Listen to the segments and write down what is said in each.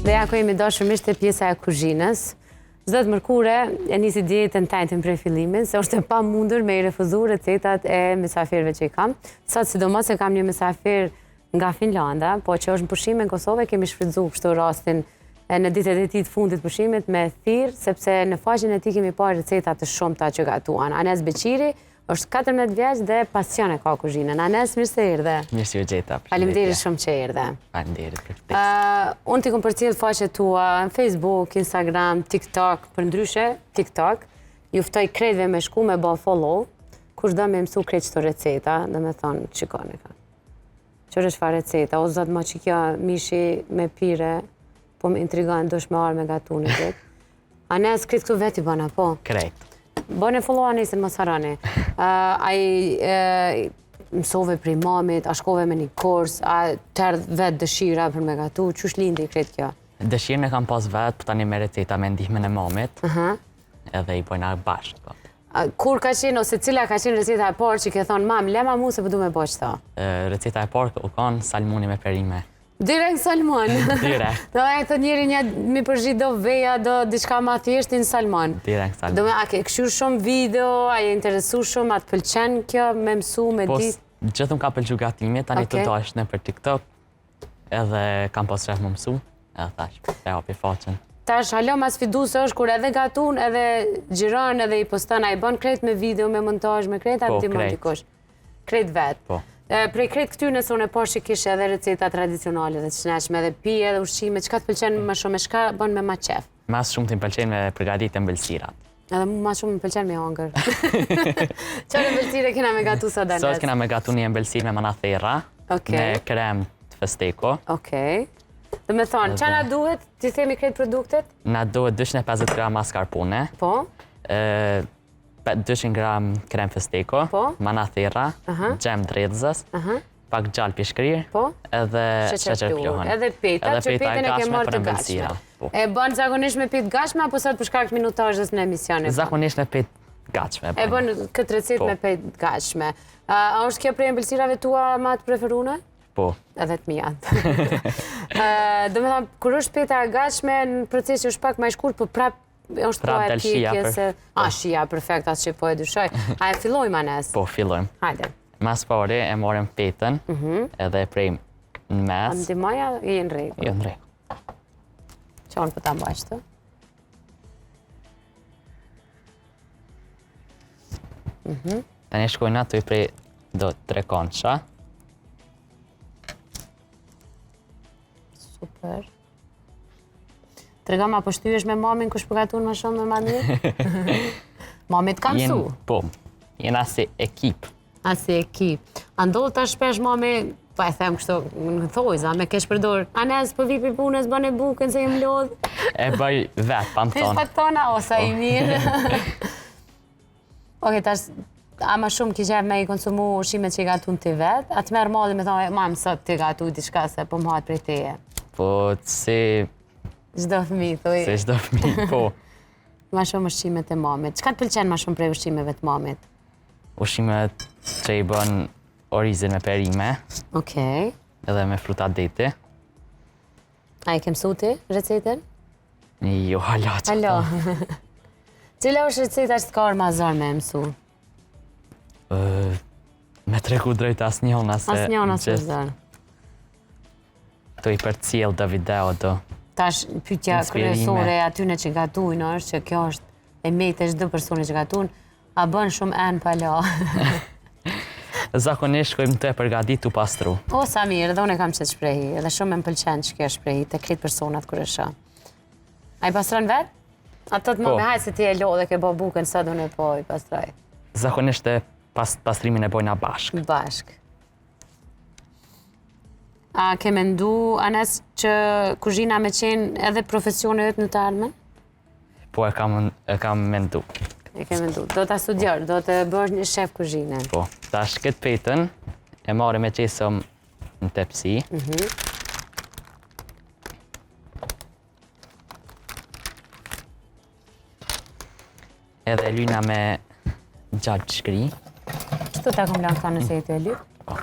Dhe ja ku jemi të dashur miq te pjesa e kuzhinës. Çdo të mërkure e nisi dietën t'enjten prej fillimin, se është e pamundur me i refuzu recetat e mysafirëve që i kam. Sot sidomos e kam një mysafir nga Finlanda, po që është në pushime në Kosovë, kemi shfrytëzu kështu rastin e në ditët e tij të fundit pushimit me thirr, sepse në faqen e tij kemi parë receta të shumta që gatuan. Anes Beqiri është 14 vjeç dhe pasion e ka kuzhinën. Anes, mirë se erdhe. Mirë se ju gjeta. Faleminderit shumë që erdhe. Faleminderit për ftesën. Unë t'i kom përcjell faqet tua në Facebook, Instagram, TikTok, përndryshe TikTok. Ju ftoj krejtve me shku me bo follow. Kush do me mësu krejt qëto receta, dhe me thonë, qikone ka. Qyre çfarë receta, o zot ma që kjo mishi me pire, po më intrigon, dush me ardh me gatu një ditë. Anes, krejt këtu vetë i bëna, po? Krejt. Bëne follow Anesin, mos harroni. A i mësove prej mamit, a shkove me një kurs, a t'erdh vetë dëshira për me gatu, qysh lindi krejt kjo? Dëshirën e kam pas vetë, po tani me receta me ndihmën e mamit, edhe i bojna bashkë. Po. Kur ka qenë, ose cila ka qenë receta e parë që ke thonë, mam, lema mu se po du me bo qëto? Receta e parë u kanë salmoni me perime. Direkt salmon. Direkt. Do e të njeri një mi përzi do veja, do diçka ma thjesht në salmon. Direkt salmon. Do me, a ke kqyrë shumë video, a je interesu shumë, a të pëlqen kjo me mësu, me po, ditë? Po, gjithë më ka pëlqy gatimi, tani të dashtë nëpër TikTok, edhe kam pas qef me mësu, edhe thash, e hapi faqen. Tash, hala ma sfiduse është kur edhe gatun, edhe xhiron, edhe i poston, a i bën krejt me video, me montazh, me krejt, a po, të ndihmon dikush? Krejt vetë. Po. Prej krejt këtyne se unë e pashë që kishe edhe receta tradicionale dhe të shëndetshme, edhe pije edhe ushqime, çka të pëlqen më shumë, me çka bën me ma qef? Ma shumë të më pëlqen me përgatit ëmbëlsirat. Edhe mu ma shumë më pëlqen me hangër. Çfarë ëmbëlsire kena me gatu sot Anes? Sot kena me gatu një ëmbëlsirë me manaferra, me krem të festeko. Okej. Do me thonë, ça na duhet, t'i themi krejt produktet? Na duhet 250 gram mascarpone. Po. 200 gram krem festeko, po? manaferra, xhem dredhëzës, pak gjalpë i shkrirë, po? edhe sheqer pluhun. Edhe peta, që petën e ke marrë të gatshme. Po. E bën zakonisht me petë gatshme, apo sot për shkak të minutazhës në emision? Zakonisht me petë gatshme. E bën këtë recetë me petë gatshme. A është kjo prej ëmbëlsirave tua ma të preferune? Po. Edhe të mijat. Do me thonë, kur është peta e gatshme, në procesi është pak ma i shkurt, po prap është koha e pjekjes. A, shija, perfekt, as që po e dyshoj. A e fillojmë, Anes? Po, fillojmë. Hajde. Ma s'pari e marrim petën, mhm. edhe e prejmë në mes. A ndihmoj a je në rregull? Jo, në rregull. Që unë po ta mbaj të? Mhm. Tani shkojna tu i prej do trekëndësha. Super. Tregom, a po shtyhesh me mamin kush po gatun më shumë me ma mirë? Mami të ka mësu? Po, jena si ekip. A si ekip. A ndodh ta shpesh mami, pa e them kështu në thojza, me keqpërdor. Anes, po vi prej punës, bëne bukën se jam lodhë. E bëj vetë, pa më thonë. Pa të thonë, o sa i mirë. Okej, tash, a ma shumë ki qef me i konsumu ushqimet që i gatun ti vetë, a të merr malli me thonë, mam, sot ti gatu diçka se po m'hahet prej teje. Po, si... Çdo fëmi, thuj. Si çdo fëmi, po. Ma shumë ushqimet e mamit. Çka të pëlqen ma shumë prej ushqimeve të mamit? Ushqimet që i bën orizin me perime. Okej. Edhe me fruta deti. A e ke mësu ti recetën? Jo, hala që Hala. Cila është receta që të ka ardhë ma zor me mësu? Me tregu drejt asnjona se... Asnjona se zor. Tu i përcjell do video do... Tash, pytja kryesore e atyne që gatujnë është që kjo është e metë e çdo personi që gatun, a bën shumë enë pa la. Zakonisht shkojmë tu e përgatit tu pastru. O, sa mirë, edhe unë e kam qëtë shprehi, edhe shumë më pëlqen që kjo shprehi, te krejt personat kur e shoh. A i pastron vetë? A të të më po. me hajtë se ti e lo dhe ke bo bukën, sa do në po i pastroj? Zakonisht e pas, pastrimin e bojna bashkë. Bashkë. A ke mendu, Anes, që kuzhina me qenë edhe profesioni yt në të ardhmen? Po e kam, e kam mendu. E ke mendu. Do ta studiosh, do të bësh një shef kuzhine. Po, tash këtë petën e marrim e qesim në tepsi. Mm -hmm. Edhe e lyna me gjalpë të shkri. Qëtu ta kom lanë këta nëse je tu e ly? Po.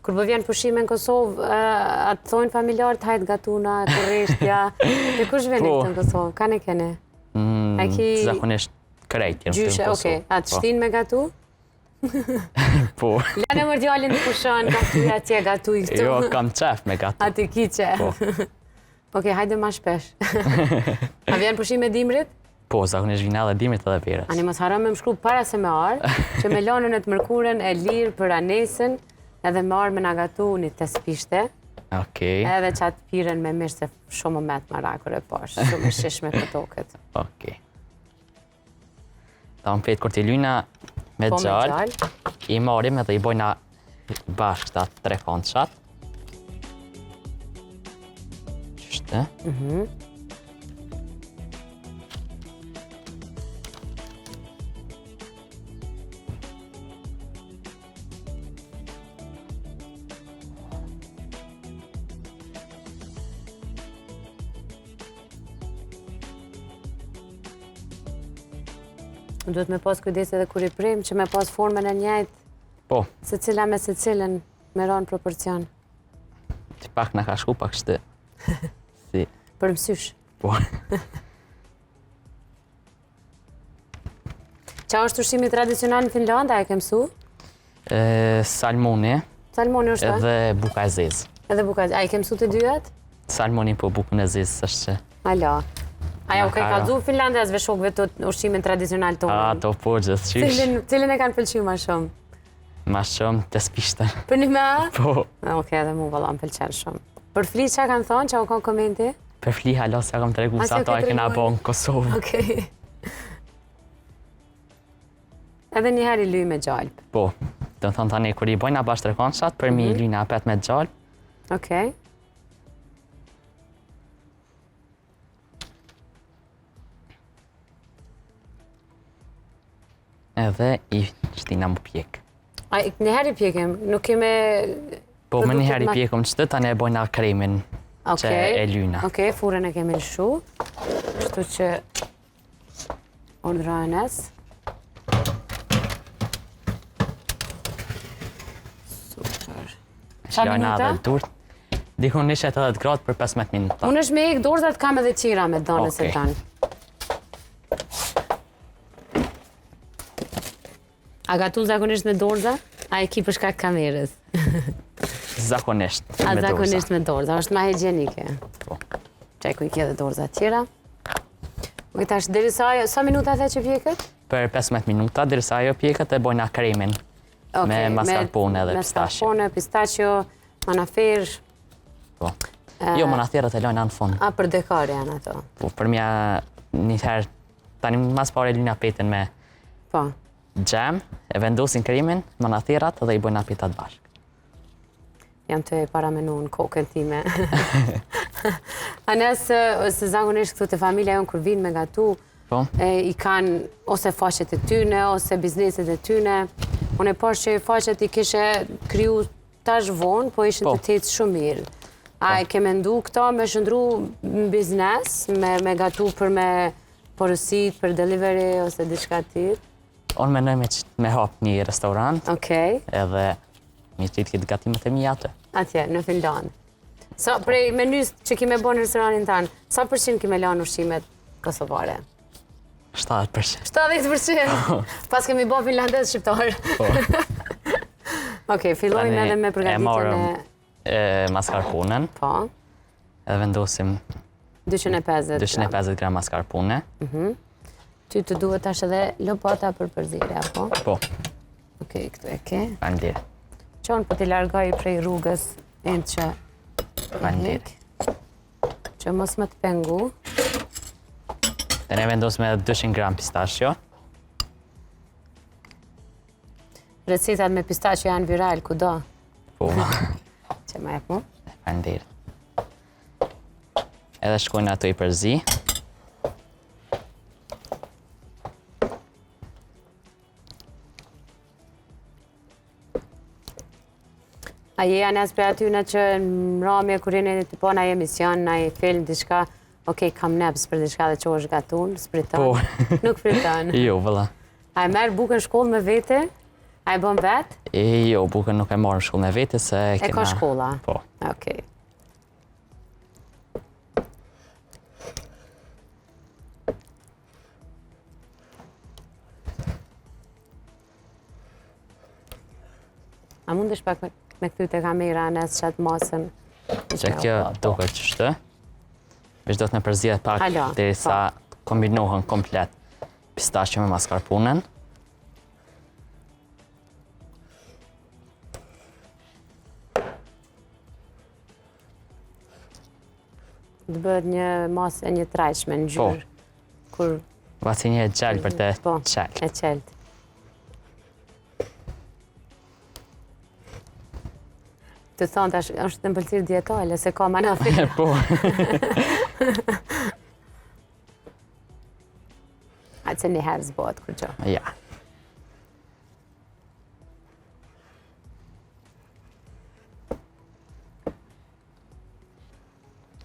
Kur po vjen pushime në Kosovë, a të thonë familjarët hajt gatuna, kurreshtja. Te kush vjen po. në Kosovë? Kan e keni? Mm, a ki... Zakonisht krejt janë në Kosovë. Okej. A të po. shtin me gatu? Po. Lane mor djalin të pushon, gatuj atje, gatuj këtu. Jo, kam qef me gatu. A ti ki qef? Po. Okej, hajde ma shpesh. A vjen pushime dimrit? Po, zakonisht vina edhe dimrit edhe verës. Ani mos harro me më shkru para se me ardhë, që me lanën e të mërkurën e lirë për Anesin, edhe me ardhë me na gatu një tespishte. Okej. Edhe qatë piren me mish se shumë më met marak kur e pash, shumë e shijshme po doket. Okej. Ta më petë kur t'i lyna me po, gjalpë, i marrim edhe i bojna bashkë këta trekëndëshat. Qështu? Mhm. Duhet me pas kujdes edhe kur i prejmë, që me pas formën e njëjtë. Po. Secila me secilën, me ra në proporcion. Që pak na ka shku, pak shtë. Si. Për mësysh. Po. Qa është ushqimi tradicional në Finlandë, a e ke mësu? Salmoni. Salmoni është, Edhe buka e zezë. Edhe buka e zezë. A i ke mësu të dyjat? Salmoni po bukën e zezë, është që... Alo. A jau ke kallzu finlandezve shokëve të ushqimin tradicional tonë? A, to po, gjithë qysh. Cilin, cilin e kanë pëlqy ma shumë? Ma shumë tespishtën. Për një me a? Po. Oke, edhe mu valla më pëlqen shumë. Për fli ça kanë thonë, ça u kanë komenti? Për fli hala s'ja kam tregu, se ato e kena bo në Kosovë. Okej. Edhe një herë i lyj me gjalpë. Po, do të thonë tani, kur i bojna bashkë trekëndëshat, përmi mm -hmm. i lyjna apet me gjalpë. Okej. Edhe i shtina m'u pjek. A, një herë i pjekim, nuk kemi... Po, me një herë i pjekim qëtë, tani e bojna kremin që e lyna. Okej, furrën e kemi lëshu, kështu që urdhro Enes. Super. Sa minuta? Edhe durt. Dikun 180 gradë për 15 minuta. Unë është me hek dorëzat kam edhe qira me dhënë se tanë. A gatun zakonisht me dorëza? A e ki për shkak kamerës? Zakonisht me dorëza. A zakonisht me dorëza, është ma higjienike. Po. Qe ku i ke dhe dorëza tjera. Ok, tash, derisa ajo, sa minuta the që pjeket? Për 15 minuta, derisa ajo pjeket e bojna kremin. Me mascarpone dhe pistachio. Me mascarpone, pistachio, manafer. Po. Jo, manaferat e lojna në fund. A, për dekor janë ato? Po, për mja një herë Tani mas pari e lyna petën me po. xhem, e vendosin kremin, manaferat dhe i bojna petat bashkë. Jam tu e paramenu në kokën time. Anes, se zakonisht këtu te familja jonë kur vinë me gatu, po. e, i kanë ose faqet e tyne, ose bizneset e tyne. Unë e pashë që faqet i kishe kriju tash vonë, po ishin po. të ecë shumë mirë. A po. e ke mendu këto me shndërru në biznes, me, me gatu për me porosit, për delivery ose diçka tjetër? Unë menoj me, me hap një restorant. Okej. Edhe me i qitë këtë gatimet e mija aty. Atje, në Finlandë. Sa prej menys që ki me bo në restorantin tanë, sa përqind ki me lanë ushqimet kosovare? 70%. 70%? Pas kemi bo finlandez shqiptar. Po. Okej, fillojmë edhe me përgatitjen e... E mascarpone. Po. Edhe vendosim 250 gram. 250 gram mascarpone. Mhm. Ty të duhet tash edhe lopata për përzierje, apo? Po. Okej, këtu e ke. Faleminderit. Qonë po t'i largoj prej rrugës e që... Faleminderit. Që mos me të pengu. Dhe ne vendosim edhe 200 gram pistachio. Recetat me pistachio janë viral, kudo. Po. Që ma e po? Faleminderit. Edhe shkojnë ato i përzi. A je Anes prej atyne që në mramje kur jeni tu pa naj emision, naj film, diçka, okej, kam neps për diçka dhe çohesh gatun, s'priton. Po. Nuk priton. Jo, vëlla. A e merr bukën shkollë me vete? A e bën vetë? E, jo, bukën nuk e marr në shkollë me vete, se e kena... E ka shkolla? Po. Okej. A mundesh pak me, me kthy te kamera Anes qatë masën? Që kjo duket qështu. Veç do të me përzihet pak derisa po. kombinohen komplet pistaqe me mascarponen. Të bëhet një masë e njëtrajtshme në po. ngjyrë. Kur... Vasi një e gjelbër të po, qeltë. E qeltë. Të thonë, tash, është ëmbëlsirë dietale, se ka manaferra. Po. A që një herë s'bohet kurgjo. Ja.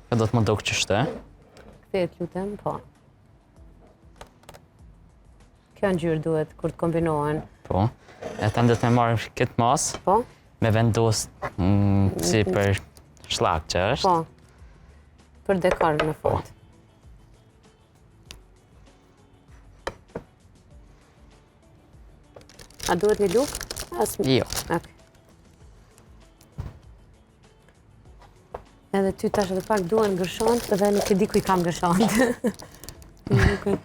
E do të më dukë qështu? Ktheje të lutem, po. Kjo ngjyrë duhet kur të kombinohen. Po. E tani do të marrim këtë masë. Po. Me vendos mm, si për shllak që është. Po. Për dekor në po. fund. A duhet një lugë? As... Jo. Ok. Edhe ty tash edhe pak duhen gërshont dhe nuk e di ku i kam gërshont. Nuk e...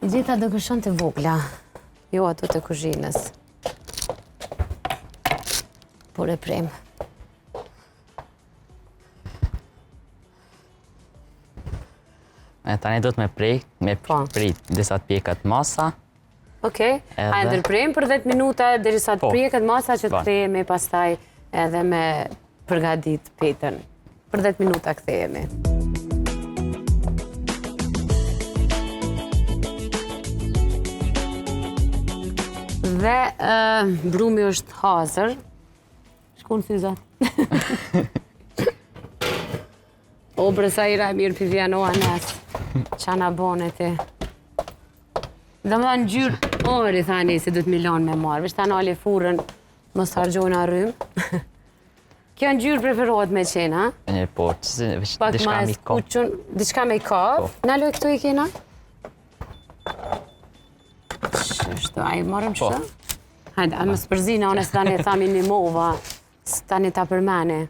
Gjitha do gërshont e vogla, jo ato të kuzhinës. Por e prejmë. E tani do të me prej, me po. prit derisa të pjeket masa. Okej, a e ndërprejmë për 10 minuta derisa të po. pjeket masa që të po. kthehemi pastaj edhe me përgadit petën. Për 10 minuta kthehemi. Dhe brumi është hazër. Shkun syzat. O, bre, sa era e mirë po vjen o Anes. Qa na bone ti? Dhe më dhanë ngjyrë ori, tha Anesi, do të milon me marrë. Veç ta nali furrën, mos të harxhojna rrymë. Kjo ngjyrë preferohet me qenë, ha? Një po, veç diçka me i kap. Diçka me i kap. Po. Naloj këtu i kena? Qështu, a i marrim po. qështu? Hajde, a mos përzina, unë se tani e thami një mova, se tani ta përmene.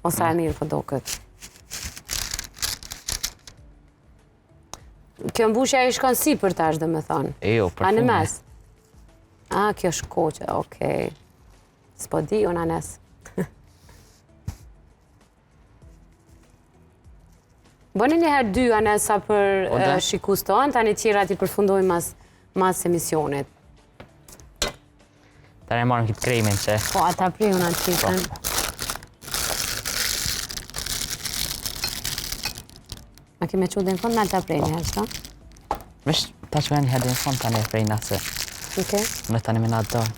O sa e mirë po doket. Kjo mbushja i shkon sipër tash, domethonë. E jo, për A në mes? A, kjo shkoqe, okej. S'po di, unë Anes. Bëni një herë dy Anes sa për po, shikues tonë, tani tjerat i përfundojmë mas, mas emisionit. Tani e marrim këtë kremin që... Po, ata prej unë atë qitën. Po. A ki me çu dhe në fund, në ta prej një herë, qëto? Veç, ta që një herë dhe në fund, tani e prej në se. Okej. Në tani me na donë.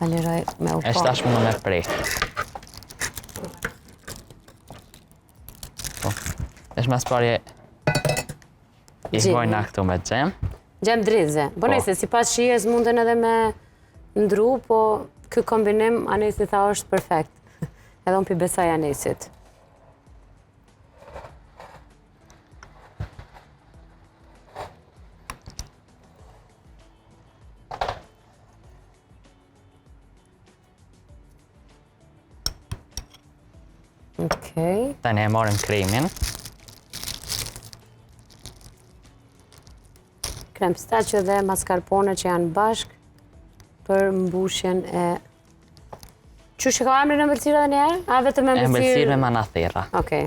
Ta liroj me u pa. Eshtë tash mund me prej. Po. Është mas pari i vojna këtu me xhem. Xhem dridhze. Po, po nëse sipas shijes munden edhe me ndru, po ky kombinim Anesi tha është perfekt. Edhe unë p'i besoj Anesit. Okej. Tani e marrim kremin. Krem pistaqe dhe mascarpone që janë bashkë për mbushjen e... Qysh e ka emrin ëmbëlsira edhe njëherë? A vetëm ëmbëlsirë? Ëmbëlsirë me manaferra. Okej.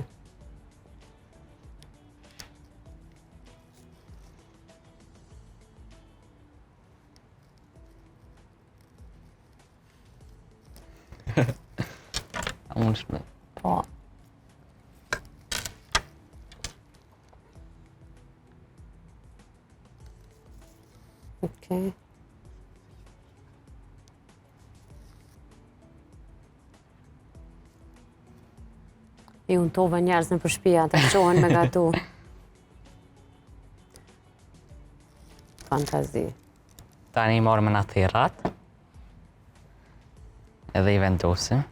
A mund shme? Po. Okej. I untove njerëz nëpër shpia, të çohen me gatu. Fantazi. Tani i marrim manaferrat. Edhe i vendosim.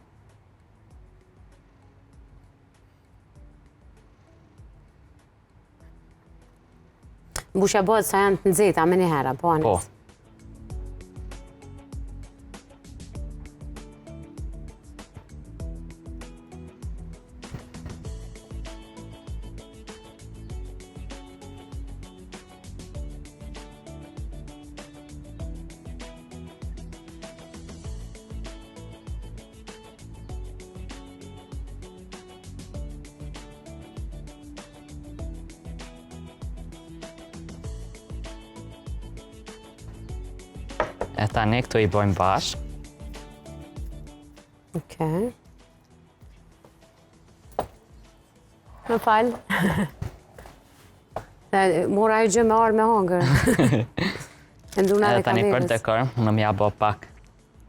Mbushja bëhet sa janë të nxehta menjëherë, po Anis? Po. E tani këto i bojmë bashkë. Okej. Më fal. Mora e gjë me arë me hongër. E nduna dhe tani për dekor, unë me ja bo pak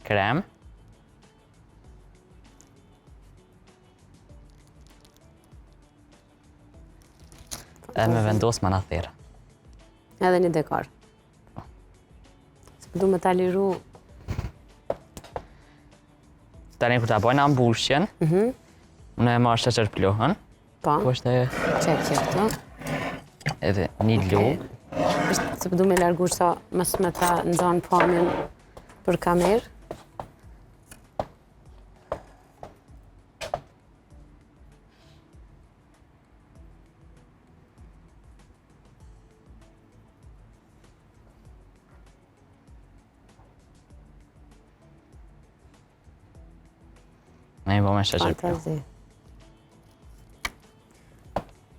krem. E me vendos manaferra. Edhe një dekor. Po. Se du me ta liru... Tani kur ta bojna mbushjen, mhm. unë e marr sheqer pluhun. Po. Po është e... Që e këto? Edhe një lugë. Se du me largu sa mos me ta nxonë pamjen për kamerë. Ne i bo me sheqer. Fantazi.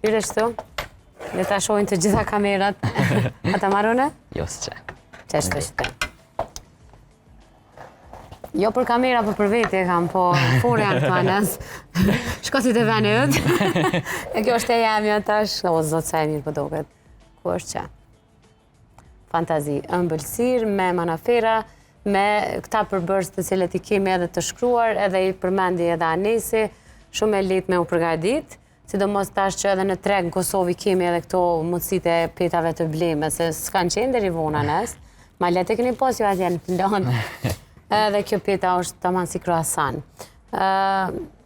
Mirë është Le ta shohin të gjitha kamerat. A ta marr unë? Jo, s'qe. Që është është Jo për kamera, po për vete e kam, po fore janë këto Anes. Shko ti te veni yt. E kjo është e jemja tash. O, zot, sa e mirë po doket. Ku është që? Fantazi, ëmbëlsirë me manafera, me këta përbërës të cilët i kemi edhe të shkruar, edhe i përmendi edhe Anesi, shumë e lehtë me u përgatit. Sidomos tash që edhe në treg në Kosovë i kemi edhe këto mundësitë e petave të bleme, se s'kanë qenë deri vonë Anes. Ma lehtë e keni pas ju atje në plan. Edhe kjo peta është taman si kruasan.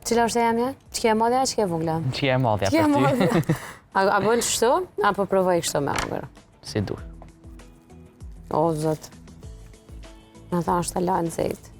Cila është e jemja? Qekjo e madhja, qekjo e vogla? Qekjo e madhja për ty. A, a bën kështu? Apo provoj kështu me hangër? Si dush. O, zot. Në tha është hala nxehtë.